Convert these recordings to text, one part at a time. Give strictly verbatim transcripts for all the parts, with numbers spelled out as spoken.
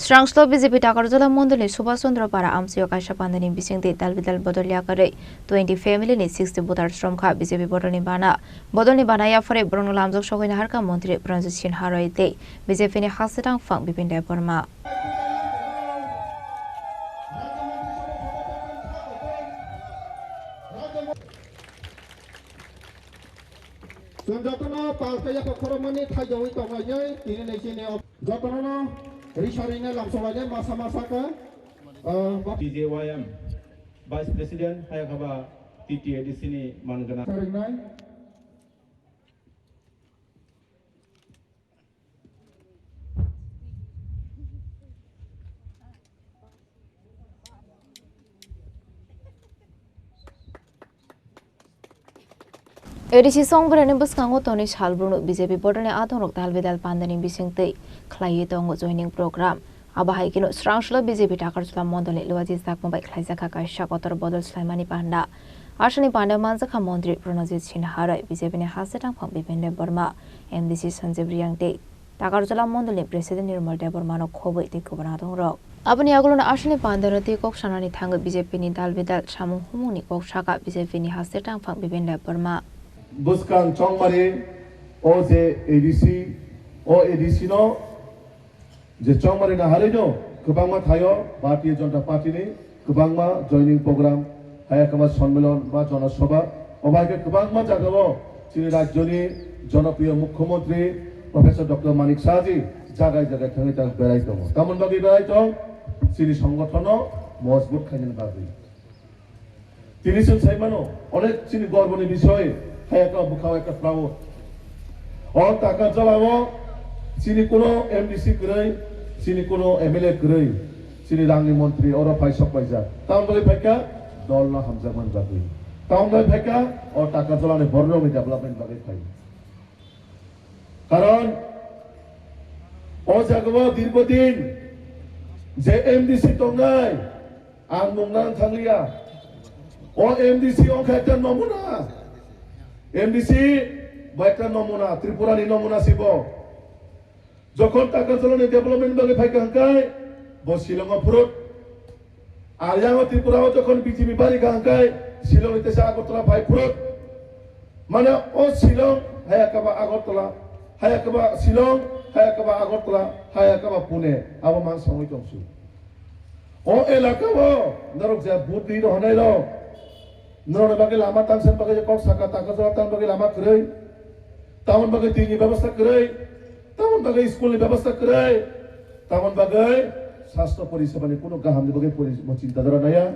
Srangslo B J P Takarjala Mondolni Subhash Chandra Para amchaio kaisa pandani bisingtwi dalbidal bodol yakarwi twenty family ni sixty voters romkha B J P bodolni bana. Bodolni bana yapharwi borokno lamjak sogwi naharkha Montri Pranjit Sinha Roy tei B J P ni haste tangphang Bipin Debbarma. Chwng jotono palka yapha khorokmani thaijawi tonglainai tini ni chini o-, jotono risa ringnai lamsok lainai masa masa khe, ah, ba- T J Y M Vice President hayakha ba T T A D C ni man gwnang. Ringnai. A D C songbrani bwskango tonwi salbrumno B J P bodolni adongrok dalbidal pandani bisingtwi khlaiwi tongo joining program. Abo hai kheno srangslo B J P Takarjala Mondolni Luaji Chakma bai khlaijakha kaisa kotor bodol swlaimani panda. Aswkni panda manjakha Montri Pranajit Sinha Roy, B J P ni haste tangphang Bipin Debbarma, M D C Sanjib Riyang tei Takarjala Mondolni President Nirmal Debbarmano khobwi tei kubun adongrok. Aboni agulano aswkni pandano tei kok sanani thangwi B J P ni dalbidal samung humungni kok saka B J P ni haste tangphang Bipin Debbarma. Bwskang chongmari o je A D C, o A D C no je chongmari naharino kwbangma thaio Bharatiya Janata Party ni kwbangma joining program, hayakhe ba sonmilon ba jonosabha, obo hai khe kwbangma jagao chini rajyoni jonopriyo mukhyamantri Professor Doctor Manik Saha ji jagai jagai thangwi tang berai tongo. Tamoni bagwi berai tong? Chini songothono mojbut khainani bagwi. Tini chwng sai mano, onek chini gorboni bisoy, hai ekta bwkhao ekta proud. O Takarjalao chini kuno M D C kwrwi, chini kuno M L A kwrwi, chini rangni montri oro phai sok paijak. Tamoni bagwi phaikha, dolno hamjakmani bagwi. Tamoni bagwi phaikha, o Takarjalani bororokni development bagwi phai. Karon o jagao dirghodin je M D C tongnai, ang mung nang thangliya. O M D C ongkha ekta nomuna. M D C bo ekta nomuna, Tripura ni nomuna sibo. Jokhon Takarjalani development bagwi phaikha hwnkhe bo Shillong o phurut. Ar yang o Tripura o jokhon B J P bari kha hwnkhe Shillong ni teisa Agartala phai phurut. Mane o Shillong, hayakhe ba Agartala, hayakhe ba Shillong, hayakhe ba Agartala, hayakhe ba Pune, abo man songwi tongsu. O elaka o norok je vote ri rw hwnai rok, norokni bagwi lama tangsa bagwi kok saka, Takarjala tang bagwi lama kwrwi, tamoni bagwi twi ni bebosta kwrwi, tamoni bagwi school ni bebosta kwrwi, tamoni bagwi sastho poriseba ni kuno gaham ni bagwi pori-, mo chinta dhara naya.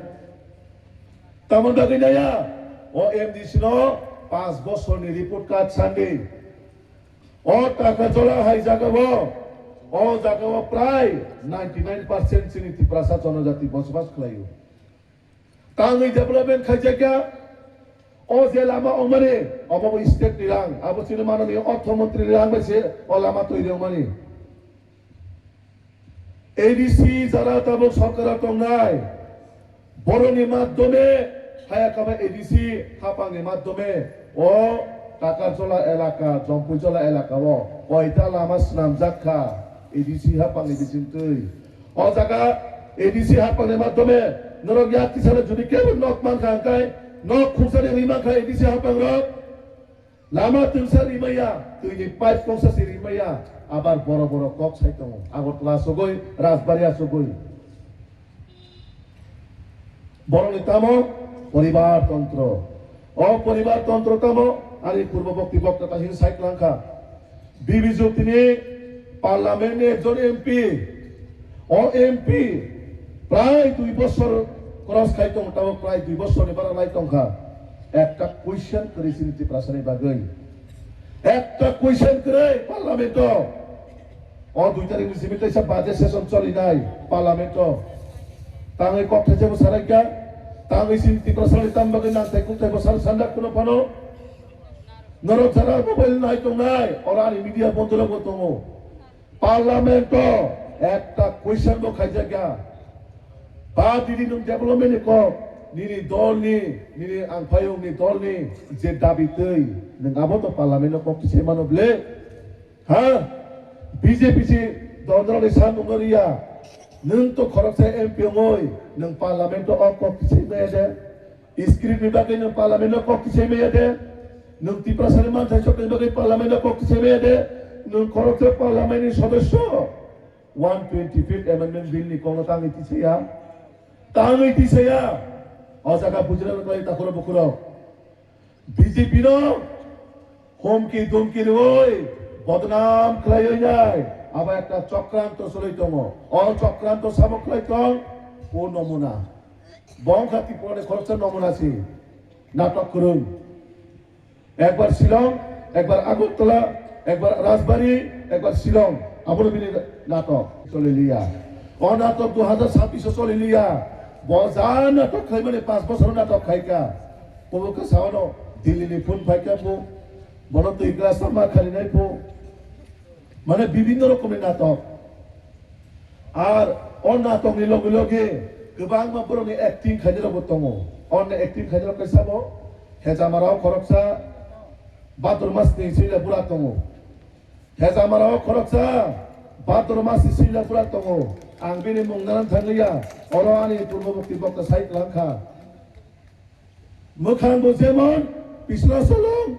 Tamoni bagwi naya, o M D C no panch bosor ni report card sandi. O Takarjala hai jagao, o jagao prai ninety nine percent chini Tiprasa jonojati bosbas khlaio. Tangwi development khaijakya, o je lama ongmani, obo bo state ni rang, abo chini manani ortho montri ni rang bai se o lama toiri ongmani. A D C jara tabuk sorkaro tongnai, boroni madhyome, hayakhe ba A D C hapangni madhyome o Takarjala elaka, Jompuijala elaka o koita lama swnamjak kha A D C hapangni bisingtwi. O jaga A D C hapangni madhyome norok yak tisano jodi kebo nok mankha hwnkhe, nok khungsani wngwi mankha A D C hapangrok. Lama twngsa rimaya, twini pipe kongsa se rimaya, abar boro boro kok sai tongo. Agartala sogoi, Rajbaria sogoi. Borokni tamo poribar tontro. O poribar tontro tamo ani purbo bokti bokta ta hin sai klangkha. Bibi Jyotini Parliament ni ekjon M P, o M P prai dui bosor cross khai tongo, tabuk prai dui bosor ni bara lai tongkha. Ekta question kwrwi chini Tiprasa ni bagwi. Ekta question kwrwi Parliament o. O dui tarik ni simi teisa budget session cholinai Parliament o. Tangwi kok thaisa bo sarai kha, tangwi chini Tiprasa ni tam bagwi nang thai kung thai bo sar sandak kuno phano. Norok jara mobile nai tongnai, oro ani media bondhorok bo tongo. Parliament o ekta question bo khaijakya. Ba didi nwng development ni kok, nini dol ni, nini angphayung ni dol ni je dabi twi, nwng abo to parliament o kok tisai mano ble? Ha? B J P si dondro ni samung no riya. Nwng to khoroksa M P wngwi nwng parliament o kok kisai maya de, script ni bagwi nwng parliament o kok kisai maya de, nwng Tiprasa ni manthai sokni bagwi parliament o kok kisai maya de, nwng khoroksa parliament ni sodosyo one twenty fifth amendment bill ni kokno tangwi tisaya, tangwi tisaya, o jaga bujina kwlai takhurok bukhurok. B J P no humki dumki rwui bodnam khlaiwi nai, abo ekta chokranto choli tongo. O chokranto sabo khlai tong, o nomuna. Bo wngkha Tripura ni khoroksa nomuna si, natok kwrwng. Ekbar Shillong, ekbar Agartala, ekbar Rajbari, ekbar Shillong. Abono bini natok choli liya. O natok dui hajar chabbish o choli liya. Bo ja natok khlaimani panch bochor natok khaika. Obo khe saono Delhi ni phone phaikha bo, bono twi glass ma khalinai bo. Mane bibhinno rokomni natok. Ar o natokni loge loge kwbangma borokni acting khainai rokbo tongo. Onni acting khainai rok kaisa bo Hejamarao khoroksa Bhadramasni Srila Bura tongo. Hejamarao khoroksa Bhadramasni Srila Bura tongo. Ang bini mung nanan thanglia, oro ani purbo mukti bokta sai twlang kha. Mwkhang bo jemon pisla solong,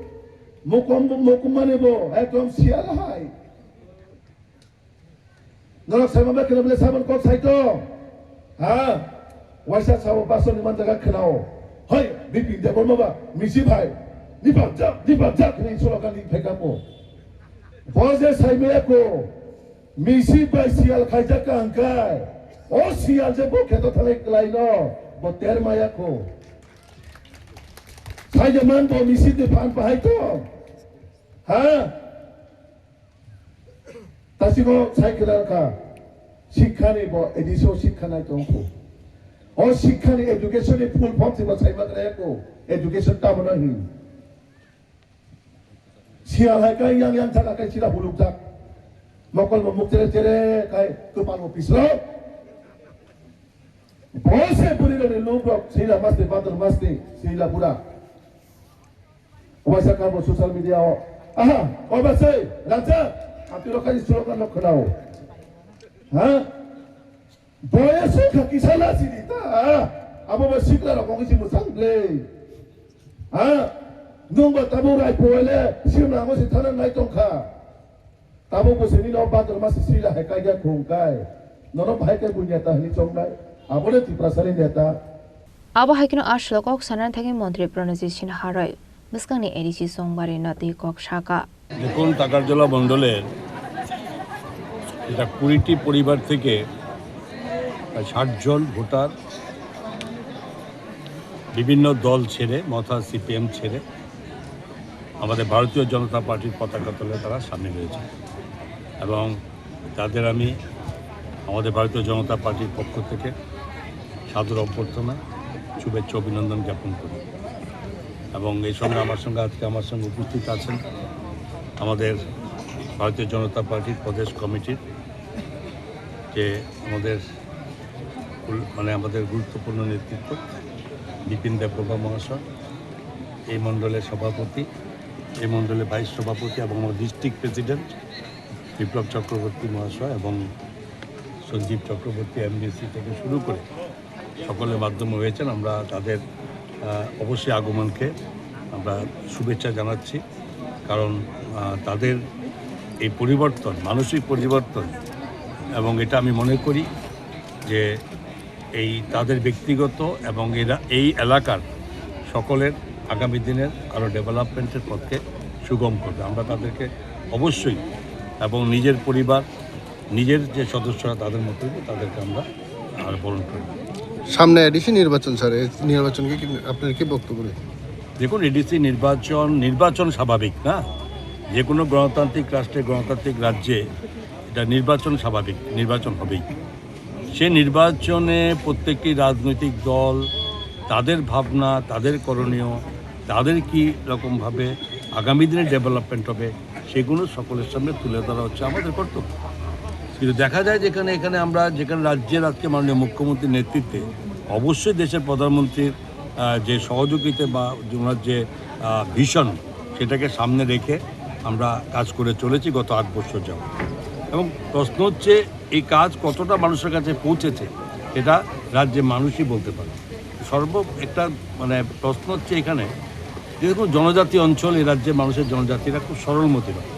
mukum, mukum mani bo ekdom siyal hai. Norok saima bai kheno bole sabon kok sai to. Ha? Waisa sabo bason ni man jaga khenao. Hoi, Bipin Debbarma ba, misi bhai. Ni bak jak, ni bak jak, ni solo kan ni phai kapo. Bo je saima ko. Misi bai siyal khaijak ka hwnkhe, o siyal je bo kheto thalai kwlai no, bo ter maya kho. Sai je man bo misi de phan pahai to. Ha? Tasigo sai kwlai kha. Sikha ni bo edison sikha nai tong kho. O sikha ni education ni full form se bo sai ma kwlai kho. Education ta bo no hin. Siyal hai kai yang yang thaka kai sida huluk jak. Mokol bo muk chere chere kai kwpal bo pislo. Bo se buri rani luk rok sila masti badur masti sila pura. Oba sa kabo social media o. Aha, oba se raja. Ati rok kai slogan rok khnao. Ha? Boya songkha kisa lachini ta. Abo bo sikla rok kong si musang le. Ha? Nung ba tabo rai poele simla ngo si thana nai tongkha. Tabo bo sini no bador ma si sila hai kai ga khung kai. Nono bahai kai bunya ta hini chong nai. Abo le Tiprasa ni neta. Abo hai kheno a salo kok sanani thangwi Montri Pranajit Sinha roi bwskangni A D C Songbari no twi kok saka. দেখুন, টাকারজলা মণ্ডলের এটা কুড়িটি পরিবার থেকে প্রায় ষাট জন ভোটার বিভিন্ন দল ছেড়ে, মথা সিপিএম ছেড়ে আমাদের ভারতীয় জনতা পার্টির পতাকা তলে তারা সামিল হয়েছে এবং তাদের আমি আমাদের ভারতীয় জনতা পার্টির পক্ষ থেকে সাদর অভ্যর্থনা, শুভেচ্ছা, অভিনন্দন জ্ঞাপন করি। এবং এই সঙ্গে আমার সঙ্গে, আজকে আমার সঙ্গে উপস্থিত আছেন আমাদের ভারতীয় জনতা পার্টির প্রদেশ কমিটির যে আমাদের গুরু-, মানে আমাদের গুরুত্বপূর্ণ নেতৃত্ব বিপিন দেববর্মা মহাশয়, এই মণ্ডলের সভাপতি, এই মণ্ডলের ভাইস সভাপতি এবং আমার ডিস্ট্রিক্ট প্রেসিডেন্ট বিপ্লব চক্রবর্তী মহাশয় এবং সঞ্জীব চক্রবর্তী এমডিসি থেকে শুরু করে সকলের মাধ্যমে হয়েছেন। আমরা তাদের, আহ, অবশ্যই আগমনকে আমরা শুভেচ্ছা জানাচ্ছি, কারণ, আহ, তাদের এই পরিবর্তন, মানসিক পরিবর্তন, এবং এটা আমি মনে করি যে এই তাদের ব্যক্তিগত এবং এরা এই এলাকার সকলের আগামী দিনের আরও ডেভেলপমেন্টের পথকে সুগম করবে। আমরা তাদেরকে অবশ্যই এবং নিজের পরিবার, নিজের যে সদস্যরা তাদের মতো তাদেরকে আমরা আর বরণ করব। সামনে এডিসি নির্বাচন, স্যার, এই নির্বাচনকে কি, আপনার কি বক্তব্য রয়েছে? দেখুন, এডিসি নির্বাচন, নির্বাচন স্বাভাবিক না, যে কোনো গণতান্ত্রিক রাষ্ট্রে, গণতান্ত্রিক রাজ্যে এটা নির্বাচন স্বাভাবিক, নির্বাচন হবেই। সে নির্বাচনে প্রত্যেকটি রাজনৈতিক দল তাদের ভাবনা, তাদের করণীয়, তাদের কী রকমভাবে আগামী দিনে ডেভেলপমেন্ট হবে, সেগুলো সকলের সামনে তুলে ধরা হচ্ছে আমাদের কর্তব্য। কিন্তু দেখা যায় যেখানে, এখানে আমরা যেখানে রাজ্যের আজকে মাননীয় মুখ্যমন্ত্রীর নেতৃত্বে অবশ্যই দেশের প্রধানমন্ত্রীর, আহ, যে সহযোগিতা বা ওনার যে, আহ, ভিশন, সেটাকে সামনে রেখে আমরা কাজ করে চলেছি গত আট বছর যাবত। এবং প্রশ্ন হচ্ছে, এই কাজ কতটা মানুষের কাছে পৌঁছেছে, এটা রাজ্যের মানুষই বলতে পারে। সর্ব একটা, মানে, প্রশ্ন হচ্ছে এখানে, যেরকম জনজাতি অঞ্চল, এই রাজ্যের মানুষের, জনজাতিরা খুব সরলমতি নয়,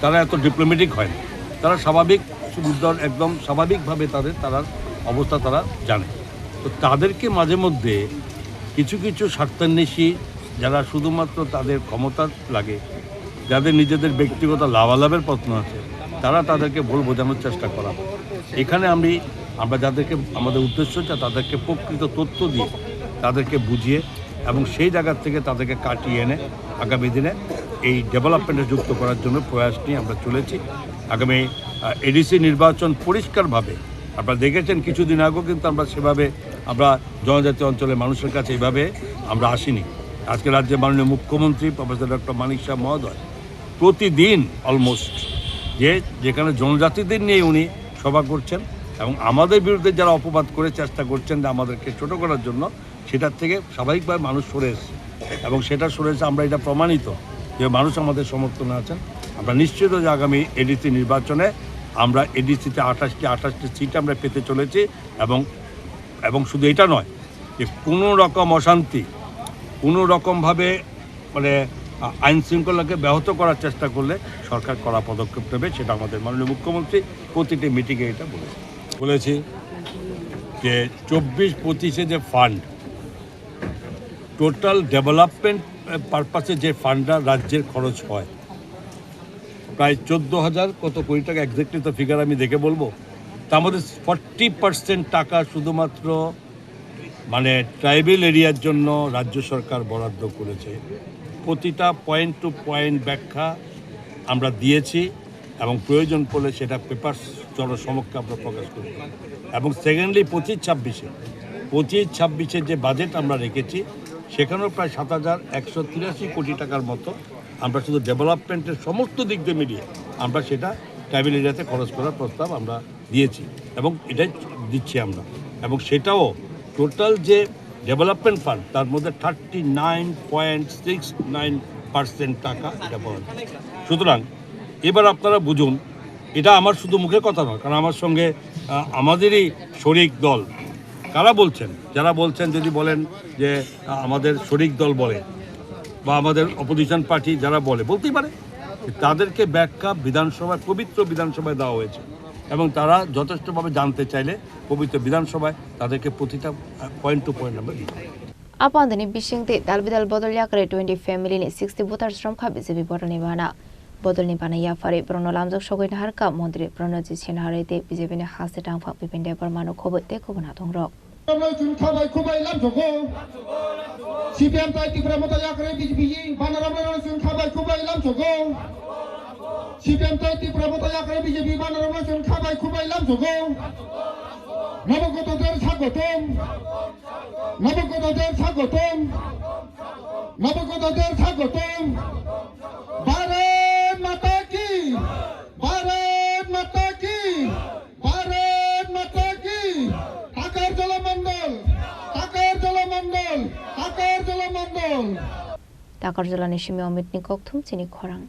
তারা এত ডিপ্লোম্যাটিক হয় না, তারা স্বাভাবিক সুন্দর, একদম স্বাভাবিকভাবে তাদের, তারার অবস্থা তারা জানে। তো তাদেরকে মাঝে মধ্যে কিছু কিছু স্বার্থান্বেষী, যারা শুধুমাত্র তাদের ক্ষমতার লাগে, যাদের নিজেদের ব্যক্তিগত লাভালাভের প্রশ্ন আছে, তারা তাদেরকে ভুল বোঝানোর চেষ্টা করা হয়। এখানে আমি, আমরা যাদেরকে, আমাদের উদ্দেশ্য হচ্ছে তাদেরকে প্রকৃত তথ্য দিয়ে, তাদেরকে বুঝিয়ে এবং সেই জায়গা থেকে তাদেরকে কাটিয়ে এনে আগামী দিনে এই ডেভেলপমেন্টে যুক্ত করার জন্য প্রয়াস নিয়ে আমরা চলেছি। আগামী, আহ, এডিসি নির্বাচন পরিষ্কারভাবে আপনারা দেখেছেন, কিছুদিন আগেও কিন্তু আমরা সেভাবে আমরা জনজাতি অঞ্চলের মানুষের কাছে এভাবে আমরা আসিনি। আজকে রাজ্যের মাননীয় মুখ্যমন্ত্রী প্রফেসর ডক্টর মানিক সাহা মহোদয় প্রতিদিন অলমোস্ট যে যেখানে জনজাতিদের নিয়ে উনি সভা করছেন এবং আমাদের বিরুদ্ধে যারা অপবাদ করে চেষ্টা করছেন যে আমাদেরকে ছোট করার জন্য, সেটার থেকে স্বাভাবিকভাবে মানুষ সরে এসছে এবং সেটা সরে এসে আমরা এটা প্রমাণিত যে মানুষ আমাদের সমর্থনে আছেন। আমরা নিশ্চিত যে আগামী এডিসি নির্বাচনে আমরা এডিসিতে আঠাশটি, আঠাশটি সিট আমরা পেতে চলেছি এবং, এবং শুধু এটা নয়, যে কোনো রকম অশান্তি, কোনো রকমভাবে, মানে, আ-, আইন শৃঙ্খলাকে ব্যাহত করার চেষ্টা করলে সরকার কড়া পদক্ষেপ নেবে, সেটা আমাদের মাননীয় মুখ্যমন্ত্রী প্রতিটি মিটিংয়ে এটা বলেছে। বলেছি যে চব্বিশ পঁচিশে যে ফান্ড, টোটাল ডেভেলপমেন্ট পারপাসে যে ফান্ডটা রাজ্যের খরচ হয়, প্রায় চোদ্দ হাজার কত কোটি টাকা, এক্স্যাক্টলি তো ফিগার আমি দেখে বলবো। তার মধ্যে ফর্টি পার্সেন্ট টাকা শুধুমাত্র, মানে, ট্রাইবাল এরিয়ার জন্য রাজ্য সরকার বরাদ্দ করেছে। প্রতিটা পয়েন্ট টু পয়েন্ট ব্যাখ্যা আমরা দিয়েছি এবং প্রয়োজন পড়লে সেটা পেপারস জনসমক্ষে আমরা প্রকাশ করব। এবং সেকেন্ডলি, পঁচিশ ছাব্বিশে, পঁচিশ ছাব্বিশের যে বাজেট আমরা রেখেছি, সেখানেও প্রায় সাত হাজার একশো তিরাশি কোটি টাকার মতো আমরা শুধু ডেভেলপমেন্টের সমস্ত দিক দিয়ে মিলিয়ে আমরা সেটা ট্রাইবাল এরিয়াতে খরচ করার প্রস্তাব আমরা দিয়েছি এবং এটাই দিচ্ছি আমরা। এবং সেটাও টোটাল যে ডেভেলপমেন্ট ফান্ড, তার মধ্যে thirty nine point six nine percent টাকা এটা বরাদ্দ। সুতরাং এবার আপনারা বুঝুন, এটা আমার শুধু মুখের কথা নয়, কারণ আমার সঙ্গে, আহ, আমাদেরই শরিক দল, কারা বলছেন, যারা বলছেন, যদি বলেন যে, আহ, আমাদের শরিক দল বলে বা আমাদের অপোজিশন পার্টি যারা বলে, বলতেই পারে, তাদেরকে ব্যাখ্যা বিধানসভায়, পবিত্র বিধানসভায় দেওয়া হয়েছে এবং তারা যথেষ্টভাবে জানতে চাইলে পবিত্র বিধানসভায় তাদেরকে প্রতিটা, আহ, পয়েন্ট টু পয়েন্ট আমরা দিতে পারি। Apandini bisingtwi dalbidal bodol yakarwi twenty family ni sixty voters romkha B J P bodolni bana. Bodolni bana yapharwi borokno lamjak sogwi naharkha Montri Pranojit Sinha rwi tei B J P ni haste tangphang Bipin Debbarma no khobwi tei kubun adongrok. Chwng khabai khubai lamsogo. C P M tai Tipra Motha yakarwi B J P bana romno chwng khabai khubai lamsogo. C P M tai Tipra Motha yakarwi B J P bana romno chwng khabai khubai lamsogo. Nabogota der sagotom. Nabogota der sagotom. Nabogota der sagotom. Bharat Mata ki. Bharat Mata ki. Bharat Mata ki. Takarjala Mandal. Takarjala Mandal. Takarjala Mandal. Takarjala ni simi Amit ni kokthum chini khorang.